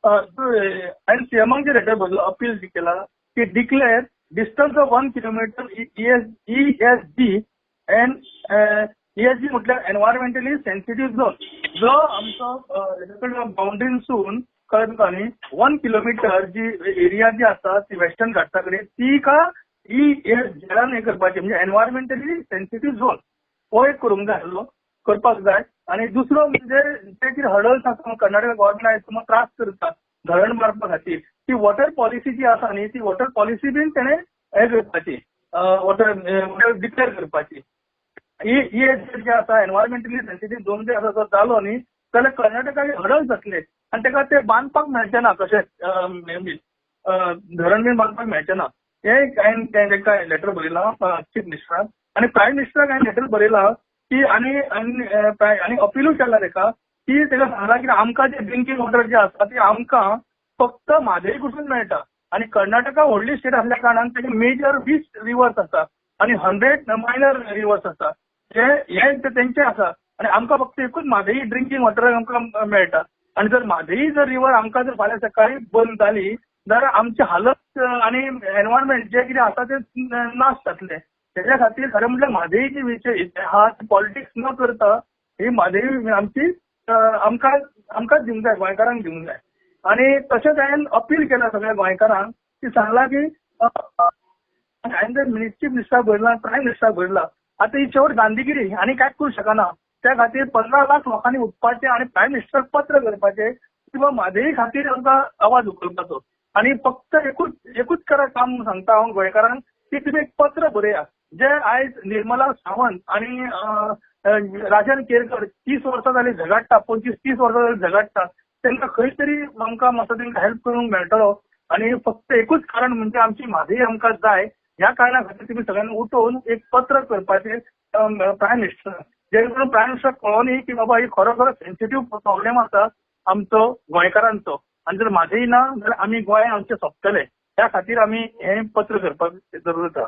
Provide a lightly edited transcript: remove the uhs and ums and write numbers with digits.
हांवें सीएमाक जे लेटर बरयला, अपील केला की declare distance of 1 kilometer ESZ and ESZ म्हटल्यार एनवायरमेंटली सेन्सिटीव झोन, जो आमचो बाउंड्रीनसून, कळ्ळें तुका न्ही, 1 किलोमिटर जी एरिया जी आसा ती वेस्टर्न घाट्सा कडेन ती का ईएसझेडान हें करपाची, म्हणजे एनवायरमेंटली सेन्सिटीव झोन. हो एक करूंक जाय आसलो, करपाक जाय. आनी दुसरो म्हणजे जे कितें हडल्स आसा, कर्नाटक गव्हर्मेंट आयज समज त्रास करता धरण मारपा खातीर, ती वॉटर पॉलिसी जी आसा न्ही, ती वॉटर पॉलिसी बीन तेणें हें करपाची, वॉटर डिक्लेअर करपाची. ही ही जे आसा एनवायरमेंटली सेन्सिटीव झोन जे आसा तो जालो न्ही जाल्यार कर्नाटकाक हडल्स जातले आनी ताका ते बांदपाक मेळचें ना, कशें धरण बीन बांदपाक मेळचें ना. हें हांवें तांकां लेटर बरयलां चीफ मिनिस्टराक आनी प्रायम मिनिस्टराक हांवें लेटर बरयलां की आनी आनी आनी अपिलूय केला ताका की ताका सांगलां की आमकां जे ड्रिंकींग वॉटर जे आसा ती आमकां फक्त म्हादय कडसून मेळटा आनी कर्नाटका व्हडली स्टेट आसल्या कारणान ताका मेजर 20 रिवर्स आसा आनी 100 मायनर रिवर्स आसा, हे हे तेंचे आसा आनी आमकां फक्त एकूच म्हादई ड्रिंकींग वॉटर आमकां मेळटा. आनी जर म्हादई जर रिवर आमकां जर फाल्यां सकाळी बंद जाली जाल्यार आमची हालत आनी एनवायरमेंट जे कितें आसा ते नाश जातले. तेज्या खातीर खरें म्हटल्यार म्हादईची विशय हा पॉलिटिक्स न करता ही म्हादई आमची आमकां आमकांच दिवंक जाय, गोंयकारांक दिवंक जाय. आनी तशेंच हांवें अपील केला सगळ्या गोंयकारांक की सांगलां की हांवें जर चीफ मिनिस्टराक बरयलां, प्रायम मिनिस्टराक बरयलां, आतां ही शेवट गांधीगिरी आनी कांयच करूंक शकना. त्या खातीर 15 लाख लोकांनी उठपाचें आनी प्रायम मिनिस्टराक पत्र करपाचें किंवा म्हादई खातीर आमकां आवाज उखलपाचो. आनी फक्त एकूच एकूच करा काम सांगता हांव गोंयकारांक की तुमी एक पत्र बरया. जे आयज निर्मला सावंत आनी राजन केरकर 30 वर्सां जाली झगडटा, 25-30 वर्सां जाली झगडटा, तांकां खंय तरी आमकां मातसो तांकां हेल्प करूंक मेळटलो. आनी फक्त एकूच कारण म्हणजे आमची म्हादई आमकां जाय, ह्या कारणा खातीर तुमी सगळ्यांनी उठोवन एक पत्र करपाचें प्रायम मिनिस्टर, जेणे करून प्रायम मिनिस्टर कळोनी न्ही की बाबा ही खरो खरो सेन्सिटीव प्रॉब्लेम आसा आमचो गोंयकारांचो आनी जर म्हादई ना जाल्यार आमी गोंय आमचें सोंपतलें. त्या खातीर आमी हें पत्र करपाक जरूरत आसा.